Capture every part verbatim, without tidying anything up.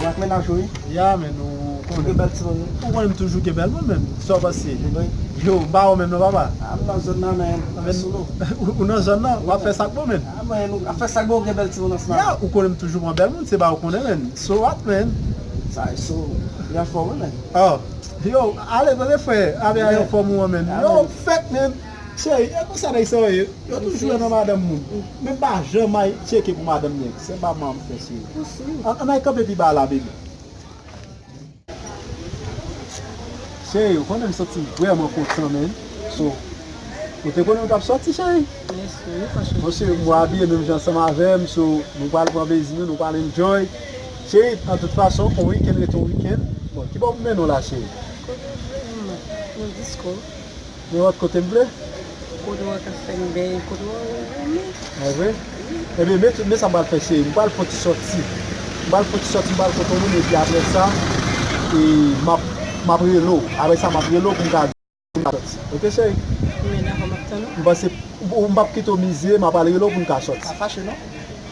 Ak mennaj ou, wi. Ya, men, ou konnen. Ou gen bèl timoun, wi. Ou konnen m toujou gen bèl moun, men. Sa w panse? Wi. Yo, m pa wè w menm non, papa. A, m nan zòn nan, men. Men, sou nou. Ou, ou nan zòn nan? W ap fè sa k bon, men. A, mwen, nou ap fè sa k bon, ou gen bèl timoun ansanm. Ya, ou konnen m toujou pran bèl moun, se pa ou konnen, men. So what, men? Sa e so. Li anfòm, wi, men. Oh. Yo, ale, tande, frè. Abe a anfòm ou an, men. Yo, fèk, men. Cheri, e konsa nèg sa yo ye. Yo toujou nan madanm moun. Men m pa janm al tcheke pou madanm nèg. Se pa manman m fè, cheri. An, ann al kanpe pi ba la, baby. Cheri, ou konnen m santi m vrèman kontan, men. So, ou te konnen ou t ap sòti, cheri? Yes, wi, paske. Bon, cheri, m wè w abiye menm jan ansanm avè m, so, nou pral pran plezi nou, nou pral enjoy. Cheri, an tout fason, on wikenn rete on wikenn. Bon, ki bò pou m mennen w la, cheri? Kote w vle, m nan disko. Nenpòt kote m vle. Kote w wè k ap fè m bèy, kote w wè w renmen. A vre? Ebyen, men tout, men sa m pral fè, cheri. M pral fè on ti sòti. M pral fè on ti sòti, m pral kote yon moun, epi apre sa, e, m ap, m ap rele w. Apre sa, m ap rele w pou m ka di w m ka sòti. Oke, cheri? Men dakò, m ap tann ou. M panse, ou, m p ap kite w mize, m ap al rele w pou n ka sòti. Pa fache, non?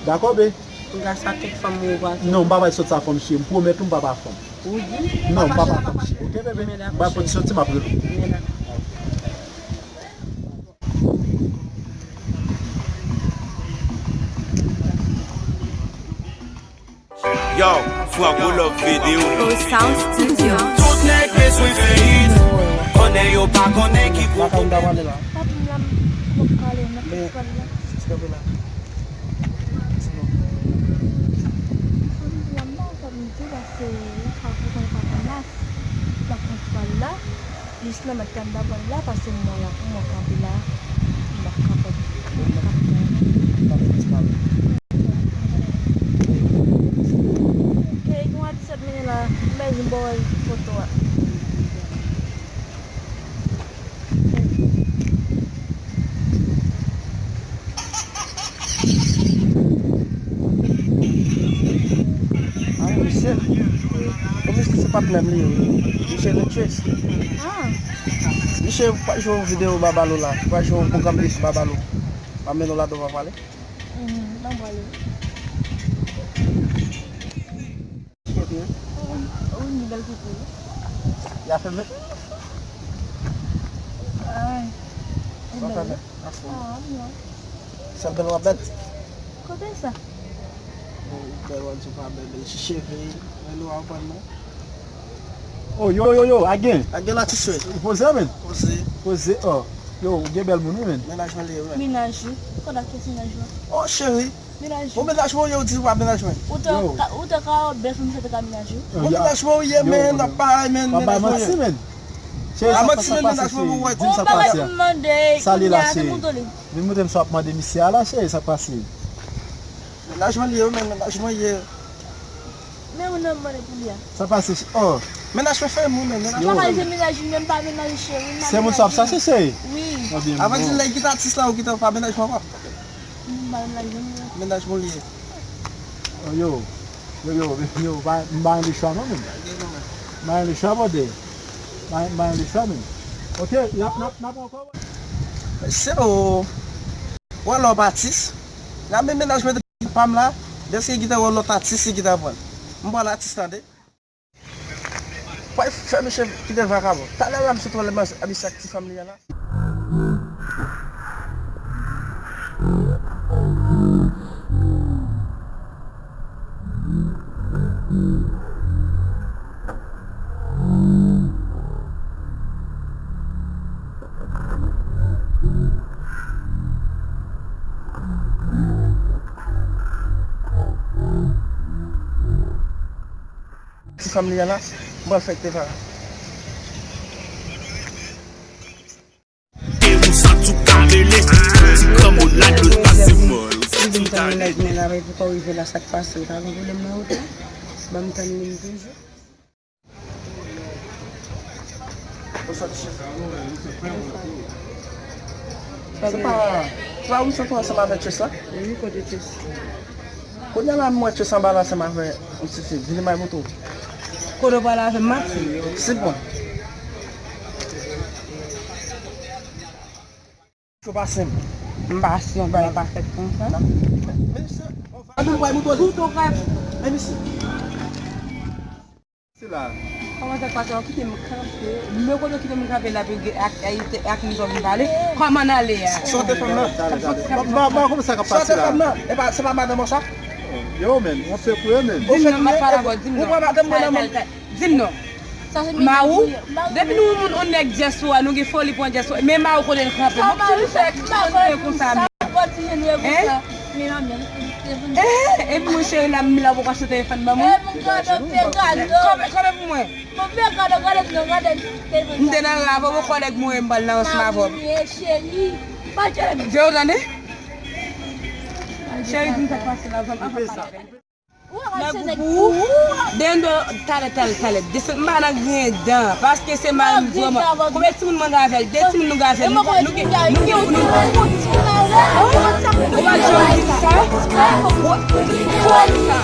Dakò, be? Gras a kèk fanm ou pa fè. Non, m pa pral sòti a fanm, cheri. M pwomèt ou m pa pa fanm. Ou di? Non, m pa pa fanm, cheri. Oke, bebe? M pral fè ti sòti, m ap rele w. Yo, Franco Love Video. Pro Sound Studio. Tout nèg bezwen fè hit. Konnen yo pa konnen ki gwo pwoblèm. Papi m la, m ap pale nan festival la. Fanmi la, m pa konn tou, paske m pa konn papa m la, m ap pran pral la, jis nan mèt la m ta pral la, paske m wè la pou mwen kanpe la, m ap kapab, m ap kapab. Ke yon atis ap mennen la, m bezwen ba w foto a. Ah, misye. Bon, misye se patnè m li ye, wi. Misye nan Trace. Ah. Misye pa jwe yon videyo Babalo la. Pa jwe yon pwogram li sou Babalo. Pa mennen w ladan w pa pale. Mhm, pa pale. Kote? Wi, wi, li bèl kote. Y a fèmen? Ay, li bèl. Sa fèmen? A fon. Ah, non. Sèl bèl w ap bèl? Kote sa? Bon, ou bèl, w ap di w pa bèl, men cheve, men nou a konn non. Oh, yo, yo, yo, Agen. Agen la ti swe. Poze, men. Poze. Poze, oh. Yo, ou gen bèl moun, wi, men. Mennaj mwen li ye, wi, men. Mennaj, wi. Kote ak kès mennaj ou a? Oh, cheri. Mennaj ou. Bon, mennaj mwen, yo di w pa mennaj mwen. Ou te ka, ou te ka bèf, misye te ka mennaj ou. Bon, mennaj mwen, ou ye, men, n ap bay, men, mennaj mwen, ye. Pa bay manti, men. Cheri, sa k pase, cheri? Di m sa k pase a. Sa li la, cheri. Vin montre m sa w ap mande misye a la, cheri, sa k pase? Mennaj mwen li ye, men, mennaj mwen ye. Men moun nan mande pou li a. Sa pase, oh. Mennaj mwen fè moun, men mennaj mwen. Papa, se mennaj ou, men pa mennaj cheri, m pa mennaj ou. Se moun sa w ap chache, cheri? Wi. Avan di lè ki t atis la, ou kite pa mennaj mwen ankò. M pa mennaj mwen, non. Mennaj mwen li ye. Oh, yo. Yo, yo, yo, pa, m pa gen lechwa non, men. M pa gen lechwa, brother. M pa, m pa gen lechwa, men. Oke, n ap, n ap, n ap ankò. Se o. Ou wè lè w ap atis. Nan men mennaj mwen pa m la, dèske ki te wè lòt atis, ki te pran. M pran atis tande. Pral fè misye kite vakabon. Talè la misye twò lè misye ak ti fanm li a la. Ti fanm li a la, m pral fè l te va. E ou santi w ka rele, ti granmoun la dlo pase mò, ou santi w ka rele. Men la, men pou kò rive la, sa k pase, ou ta gen pwoblèm nan wout la? Ban m tann li m toujou. Se pa, se pa ou m sot ansanm avèk Chris la? Wi, kote Chris? Kounye a la, m wè Chris anba la ansanm avèk yon ti fi. Vini may moto. Kote w pale avè m, Mati? Sit bon. Ou pa senp. M pa si yon bagay pa fèt konsa. Ann nou bay moto li. Tout ou fè. Men misye. Kòman sa k pase? Ou kite m kanpe. Lè kote ou kite m kanpe la, epi ak, ak, ak moun sa w vin pale. Kòman n ale a? Sote fanm nan. Ba, ba, ba, kòman sa k ap pase la? Sote fanm nan. E pa, se pa madanm ou sa? Yo, men, ou fè kouye, men. Di m non, m ap pale avè w, di m non. Ou pran madanm mwen nan men. Di m non. Mawou, depi nou yon moun, yon nèg dyaspo a, nou gen foli pou yon dyaspo. Men Mawou kote l kanpe. Bon, ki misye kontinye konsa, men. Kontinye konsa. Hein? Men manmi, epi mwen cheri la, m la poko achte telefòn ban mwen. Kanpe, kanpe pou mwen. M te nan la avè w, kòlèg mwen, m pral nan ansanm avè w. Vye w tande? Cheri, di m sa k pase la, zanmi, anfan pale avè m. Nan gwoup ou, Dendo, talè, talè, talè, desann, m pa nan griyen dan, paske se mari m vrèman. Konbyen timoun mwen gen avè l? De timoun nou gen avè l. Nou gen, nou gen, nou gen, nou gen. Ou pa janm di m sa? Ou, ou di sa?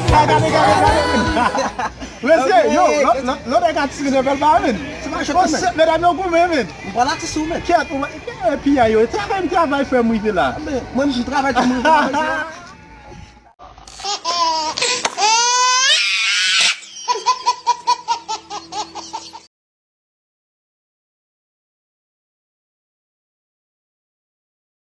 Gade, gade, gade, gade. Mesye, yo, lòt, lòt, lòt nèg atire nan bèl pa, men. Medam yo goumen, men. M pral atire sou, men. Kèt, ou pa, e piyay yo, travay m travay, frè m, rive la. Mwen, m travay, m rive la, mesye.